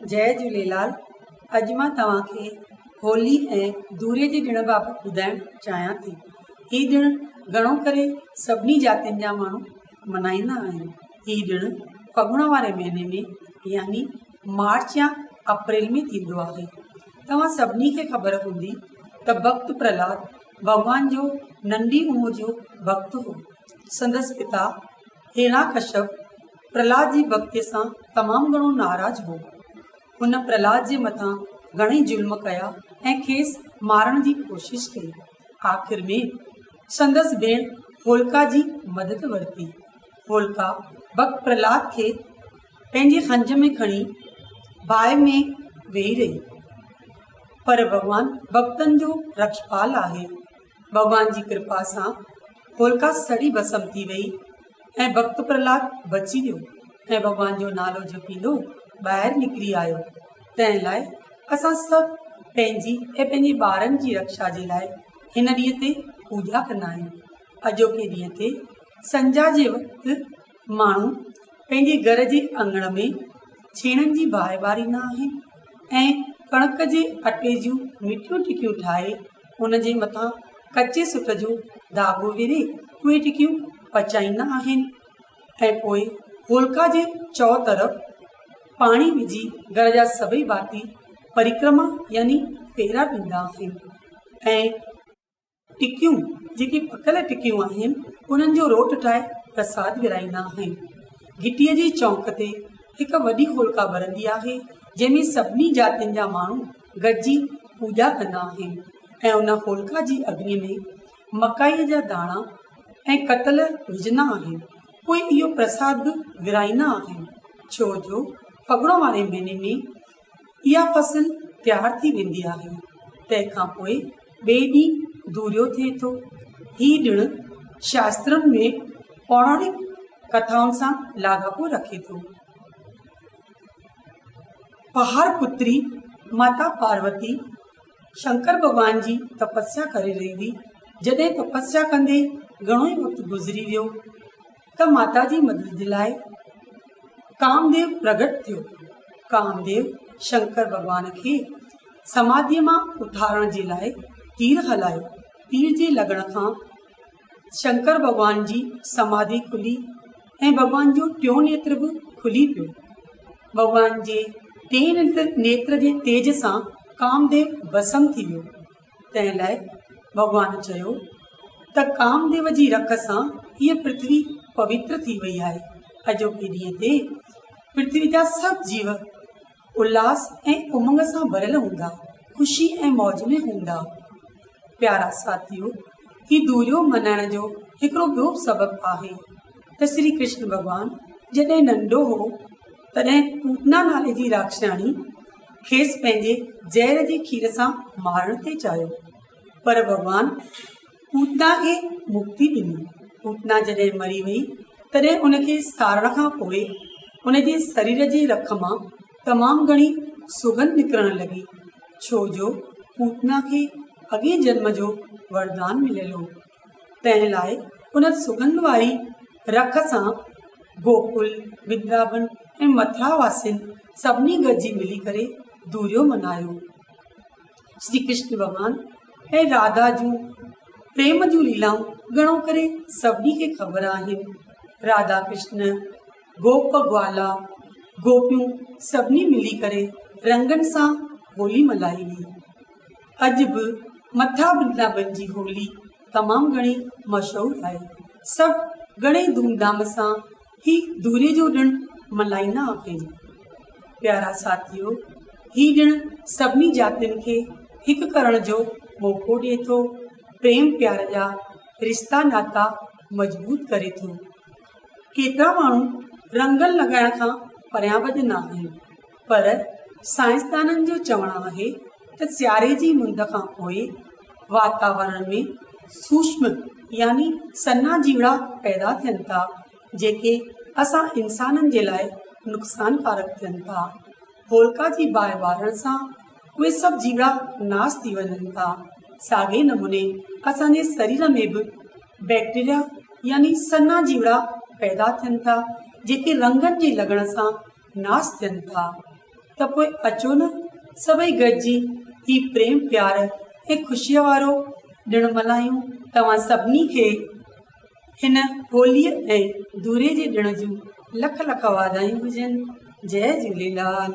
جئي جهوليلال اڄ مان توهان کي هولي ۽ دوري جي ڏڻ بابت ٻڌائڻ چاهيان ٿي. هي ڏڻ گهڻو ڪري سڀني جاتين جا ماڻهو ملهائيندا آهن. هي ڏڻ ڦڳڻ واري مهيني ۾ يعني مارچ يا اپريل ۾ ٿيندو آهي. توهان سڀني کي خبر هوندي ته ڀڳت پرهلاد ڀڳوان جو ننڍي عمر جو ڀڳت هو. سندس پتا هيرڻاڪشپ پرهلاد جي ڀڳتيء سان تمام گهڻو ناراض هو. هن پرهلاد جي مٿان گهڻئي ظلم ڪيا ۽ کيس مارڻ جي ڪوشش ڪئي. آخر ۾ سندس ڀيڻ هولڪا جي مدد ورتي. هولڪا ڀڳت پرهلاد کي پنهنجي هنج ۾ کڻي باهه ۾ ويهي رهي. پر ڀڳوان ڀڳتن جو رکشپال آهي. ڀڳوان جي ڪرپا سان هولڪا سڙي ڀسم ٿي وئي ۽ ڀڳت پرهلاد بچي ويو ۽ ڀڳوان جو نالو جپيندو ٻاهر نڪري آيو. تنهن لاء اسان سڀ پنهنجي ۽ پنهنجي ٻارن جي رڪشا جي لاء هن ڏينهن تي پوڄا ڪندا آهيون. اڄوڪي ڏينهن تي سنجها جي وقت ماڻهو پنهنجي گهر جي اڱڻ ۾ ڇيڻن جي باهه ٻاريندا آهن ۽ ڪڻڪ جي اٽي جون مٺيون ٽڪيون ٺاهي ان جي مٿان ڪچي سٽ جو ڌاڳو ويڙهي اهي ٽڪيون پچائيندا آهن ۽ پوء هولڪا جي چؤ طرف پاڻي وجهي گهر جا سڀئي ڀاتي پرڪرما يعني ڦيرا ڏيندا آهن ۽ ٽڪيون جيڪي پڪل ٽڪيون آهن انهن جو روٽ ٺاهي پرساد ورهائيندا آهن. گهٽيء جي چونڪ تي هڪ وڏي هولڪا ٻرندي آهي جنهن ۾ سڀني جاتين جا ماڻهو گڏجي پوڄا ڪندا آهن ۽ ان هولڪا جي اگني ۾ مڪائيء جا داڻا ۽ ڪتل وجهندا آهن پوء اهو پرساد به ورهائيندا آهن ڇو جو ڦڳڻ واري مهيني ۾ اها فصل تيار ٿي ويندي آهي، تنهن کان پوء ٻئي ڏينهن دوريو ٿئي ٿو. هي ڏڻ شاسترن ۾ پوراڻڪ ڪٿائن سان لاڳاپو رکي ٿو. پهاڙ پتري ماتا پاروتي شنڪر ڀڳوان جي تپسيا ڪري رهي هئي. جڏهن تپسيا ڪندي گهڻو ئي وقت گذري ويو ته ماتا جي مدد لاء ڪامديو پرگٽ ٿيو. ڪامديو شنڪر ڀڳوان کي سماڌيء مان اٿارڻ جي لاء تير هلايو. تير جي لڳڻ کان شنڪر ڀڳوان جي سماڌي کلي ۽ ڀڳوان جو ٽيون نيتر به کلي پيو. ڀڳوان جي ٽئين نيتر جي تيج سان ڪامديو ڀسم ٿي ويو. تنهن لاء ڀڳوان چيو ته ڪامديو جي رک سان هيء پرٿوي پوتر ٿي وئي آهي. اڄوڪي ڏينهن تي پرٿوي جا سڀ جيو الاس ۽ امنگ سان ڀريل هوندا، خوشي ۽ موج ۾ هوندا. پيارا ساٿيو! هي دوريو ملهائڻ جو هڪڙو ٻيو به سبب آهي ته شري ڪرشن ڀڳوان جڏهن ننڍو هو، تڏهن پوتنا نالي جي راڪشاڻي کيس پنهنجي زهر جي کير سان مارڻ ٿي چاهيو، پر ڀڳوان پوتنا کي مڪتي ڏني. پوتنا جڏهن مري وئي، تڏهن ان کي ساڙڻ کان پوء ان جي سرير جي رک مان تمام گهڻي سڳنڌ نڪرڻ لڳي، ڇو جو پوتنا کي اڳئين جنم جو وردان مليل هو. تنهن لاء ان سڳنڌ واري رک سان گوڪل، ورنداون ۽ مٿرا واسين سڀني گڏجي ملي ڪري دوريو منايو. شري ڪرشن ڀڳوان ۽ راڌا جون پريم جون ليلائون گهڻو ڪري سڀني کي خبر آهن. راڌا ڪرشن، گوپ گوالا، گوپيون سڀني ملي ڪري رنگن سان هولي ملهائي هئي. اڄ به مٿرا ورنداون جي هولي تمام گهڻي مشهور آهي. سڀ گهڻي ڌوم ڌام سان هي دوري جو ڏڻ ملهائيندا آهن. پيارا ساٿيو! هي ڏڻ سڀني جاتين کي هڪ ڪرڻ جو موقعو ڏئي ٿو. پريم پيار جا رشتا ناتا مضبوط ڪري ٿو. ڪيترا ماڻهو رنگن لڳائڻ کان پريان ڀڄندا آهن پر سائنسدانن جو چوڻ آهي ته سياري جي مند کان پوء واتاورڻ ۾ سوشم يعني سنها جيوڙا پيدا ٿين ٿا جيڪي اسان انسانن جي لاء نقصانڪارڪ ٿين ٿا. هولڪا جي باهه ٻارڻ سان اهي سڀ جيوڙا ناس ٿي وڃن ٿا. ساڳئي نموني اسان جي سرير ۾ به بيڪٽيريا يعني سنها جيوڙا پيدا ٿين ٿا جيڪي رنگن جي لڳڻ سان ناس ٿين ٿا. ته پوء اچو نه سڀئي گڏجي هي پريم پيار ۽ خوشيء وارو ڏڻ ملهايون. توهان سڀني کي هن هوليء ۽ دوري جي ڏڻ جون لک لک واڌايون هجن. جئي جهوليلال.